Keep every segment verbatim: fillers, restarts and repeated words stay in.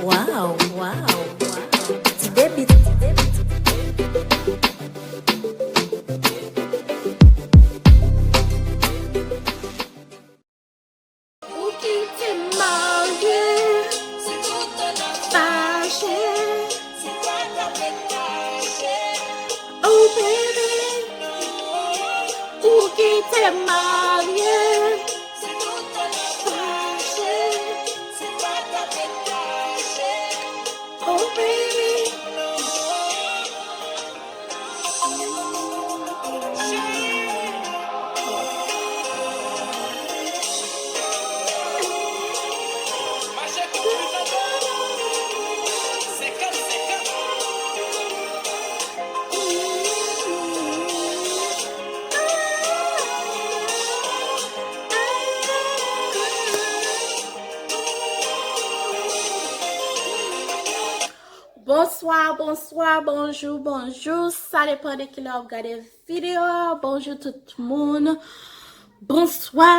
Wow, wow, wow. Ti debit, ti debit. Ou ki te marye, fache. Oh baby, ou ki te marye, fache. Oh baby. Bonswa, bonswa, bonjou, bonjou. Sa depann de kilè w ap gade videyo a. Bonjou tout moun. Bonswa.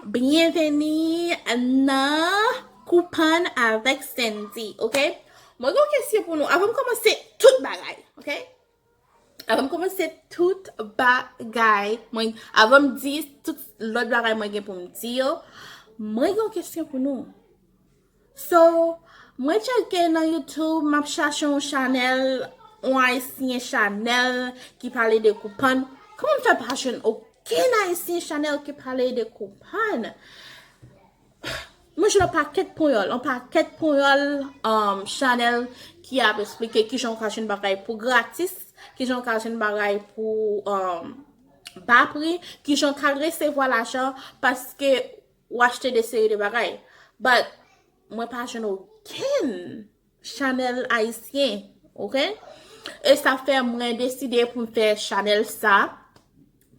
Byenveni nan Koupann avèk Sandy, oke? Mwen gen yon kesyon pou nou. Avan m kòmanse tout bagay, oke? Avan m kòmanse tout bagay, mwen, avan m di tout lòt bagay mwen gen pou m di yo, mwen gen yon kesyon pou nou. So, mwen tcheke nan YouTube, m ap chache yon chanèl, yon ayisyen chanèl ki pale de koupann. Kòman m fè pa jwenn okenn ayisyen chanèl ki pale de koupann? Mwen jwenn yon pakèt ponyòl, yon pakèt ponyòl, um, chanèl ki ap esplike kijan w ka jwenn bagay pou gratis, kijan w ka jwenn bagay pou, um, ba pri, kijan w ka resevwa lajan paske w achte de seri de bagay. But, mwen pa jwenn okenn chanèl ayisyen, oke? E sa fè mwen deside pou m fè chanèl sa,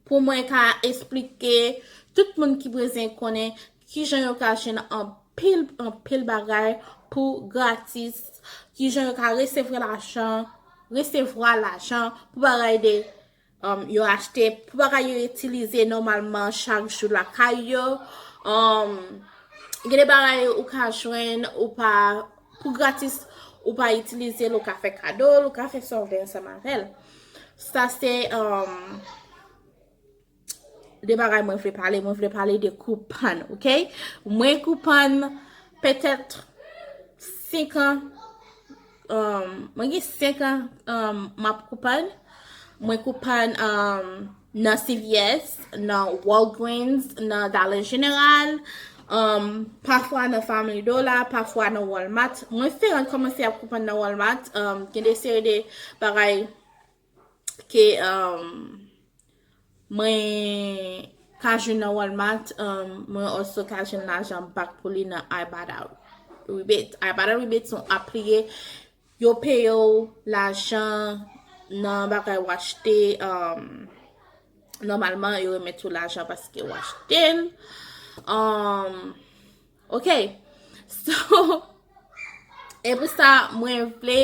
pou mwen ka esplike tout moun ki bezwen konnen kijan yo ka jwenn anpil, anpil bagay pou gratis, kijan yo ka resevwa lajan, resevwa lajan pou bagay de, um, yo achte, pou bagay yo itilize nòmalman chak jou lakay yo. Um, gen de bagay ou ka jwenn, ou pa, pou gratis, ou pa itilize l, ou ka fè kado l, ou ka fè sa w vle ansanm avè l. Sa se, um, de bagay mwen vle pale. Mwen vle pale de koupann, oke? Mwen koupann petèt senk an, um, mwen gen senk an, um, m ap koupann. Mwen koupann, um, nan C V S, nan Walgreens, nan Dollar General, um, pafwa nan Family Dollar, pafwa nan Walmart. Mwen fè rann kòmanse ap koupann nan Walmart, um, gen de seri de bagay ke, um, mwen ka jwenn nan Walmart, um, mwen also ka jwenn lajan back pou li nan Ibotta Rebate. Ibotta Rebate se yon app li ye, yo peye w lajan nan bagay w achte, um, nòmalman yo remèt ou lajan paske w achte l. Um, oke. So, e pou sa, mwen vle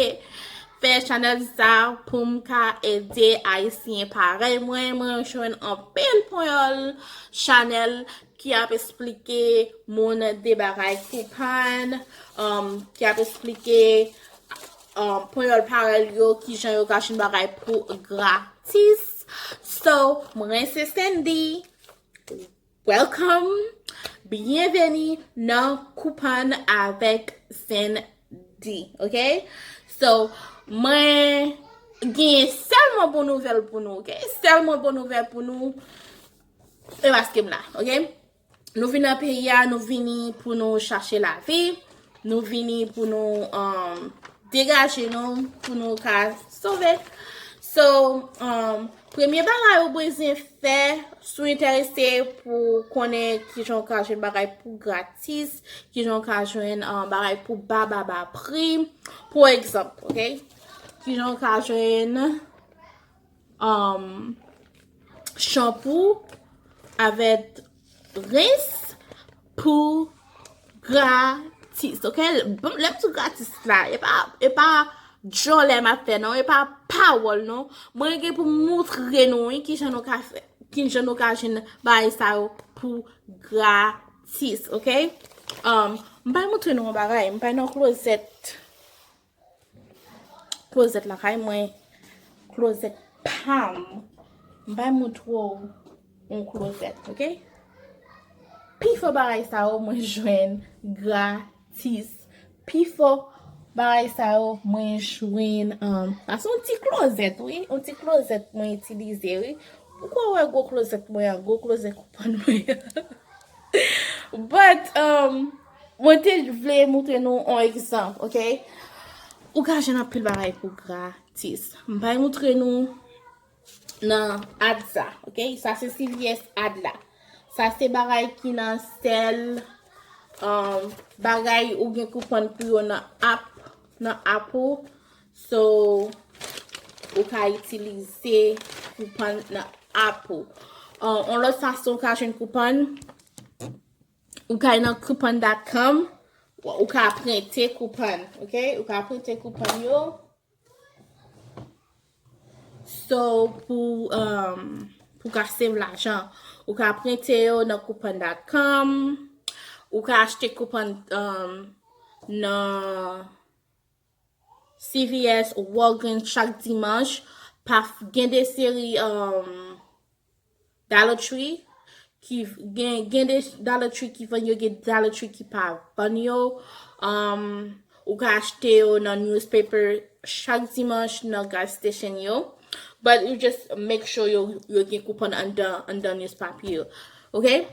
fè chanèl sa pou m ka ede ayisyen parèy mwen. Mwen jwenn anpil ponyòl chanèl ki ap esplike moun de bagay koupann, um, ki ap esplike, um, ponyòl parèy yo, kijan yo ka jwenn bagay pou gratis. So, mwen se Sandy. Welcome! Byenveni nan Koupann avèk Sandy, oke? So, mwen gen sèlman bon nouvèl pou nou, oke? Sèlman bon nouvèl pou nou. E paske m la, oke? Nou vin nan peyi a, nou vini pou nou chache lavi. Nou vini pou nou, um, degaje nou, pou nou ka sove. So, um, premye bagay ou bezwen fè, si w enterese pou konnen kijan w ka jwenn bagay pou gratis, kijan w ka jwenn, um, bagay pou ba, ba, ba pri. Pou egzanp, oke? Kijan w ka jwenn, um, chanpou avèk rens pou gratis, oke? Bon, lè m di gratis la, e pa, e pa djòlè m ap fè, non, e pa pawòl, non. Mwen gen pou m moutre nou, wi, kijan nou ka fè, kijan nou ka jwenn bagay sa yo pou gratis, oke? Um, M pral montre nou yon bagay. M pral nan klozèt. Klozèt lakay mwen. Klozèt pa m. M pral montre w yon klozèt, oke? Pifò bagay sa yo mwen jwenn gratis. Pifò bagay sa yo mwen jwenn, um, sa se yon ti klozèt, wi. Yon ti klozèt mwen itilize, wi. Ou kwè wè gwo klozèt mwen an, gwo klozèt koupòn mwen an. But, um, mwen te vle montre nou yon egzanp, oke? Ou ka jwenn anpil bagay pou gratis. M pral montre nou nan ad sa, oke? Sa se C V S ad la. Sa se bagay ki nan sèl, um, bagay ou gen koupòn pou yo nan app, nan app ou. So, ou ka itilize koupòn nan app ou. Um, yon lòt fason ou ka jwenn koupòn, ou ka nan coupon dot com, ou ka prente koupòn, oke? Ou ka prente koupòn yo. So, pou, um, pou ka save lajan, ou ka prente yo nan coupon dot com, ou ka achte koupòn, um, nan C V S, Walgreens chak dimanch, pa f-, gen de seri, um, Dollar Tree, ki gen, gen de Dollar Tree ki vann yo, gen Dollar Tree ki pa vann yo. Um, ou ka achte yo nan newspaper chak dimanch nan gas station yo. But you just make sure yo, yo gen koupon anndan, anndan newspaper yo. Oke?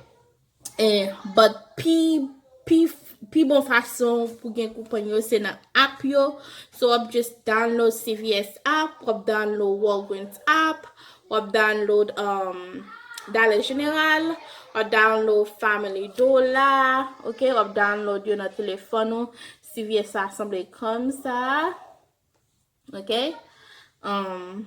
And, but pi, pi, pi bon fason pou gen koupon yo, se nan app yo. So, w ap just download C V S app, w ap download Walgreens app, w ap download, um, Dollar General, w ap download Family Dollar, oke? W ap download yo nan telefòn ou. C V S sa sanble kòm sa. Oke? Um,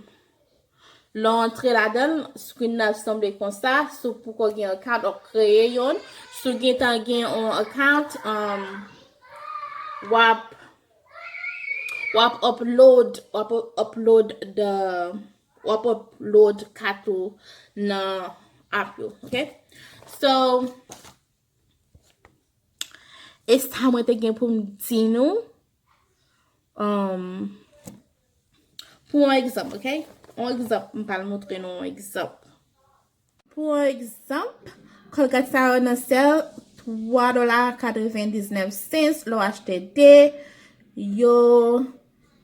lè w antre ladan l, screen nan ap sanble konsa. Si w poko gen account, w ap kreye youn. Si w gentan gen yon account, um, w ap, w ap upload, w ap upload the, w ap upload kat ou nan app yo, oke? So, e sa mwen te gen pou m di nou. Um, pou yon egzanp, oke? Yon egzanp, m pral montre nou yon egzanp. Pou yon egzanp, Colgate sa yo nan sèl twa dola katrevendiznèf cents lè w achte de, yo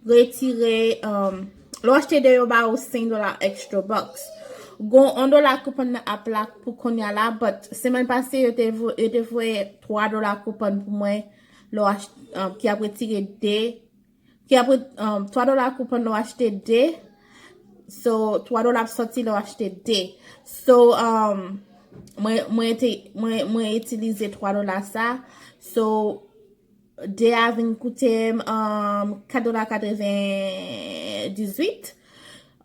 retire, um, lè w achte de yo ba ou senk dola extra bucks. Gon yon dola koupon nan app la pou kounye a la, but semèn pase yo te vo-, yo te voye twa dola koupon pou mwen lè w ach-, um, ki ap retire de, ki ap ret-, um, twa dola koupon lè w achte de. So, twa dola ap sòti lè w achte de. So, um, mwen, mwen te, mwen, mwen itilize twa dola sa. So, de a vin koute m, um, kat dola katrevendizuit.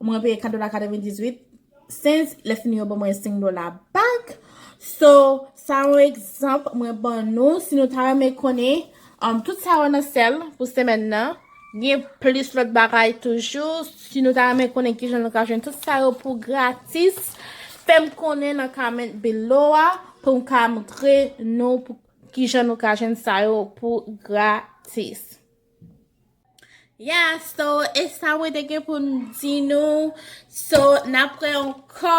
Mwen peye kat dola katrevendizuit cents, lè fini yo ban mwen senk dola back. So, sa yon egzanp mwen ban nou. Si nou ta renmen konnen, um, tout sa yo nan sèl pou semèn nan. Gen plis lòt bagay toujou. Si nou ta renmen konnen kijan nou ka jwenn tout sa yo pou gratis, fè m konnen nan comment below a pou m ka montre nou pou kijan nou ka jwenn sa yo pou gratis. Yeah, so, e sa mwen te gen pou m di nou. So, n ap wè ankò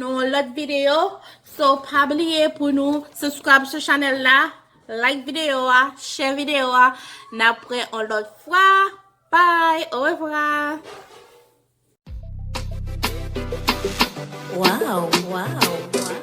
nan yon lòt videyo. So, pa bliye pou nou subscribe sou chanèl la, like videyo a, share videyo a. N ap wè yon lòt fwa. Bye, au revoir. Wow, wow.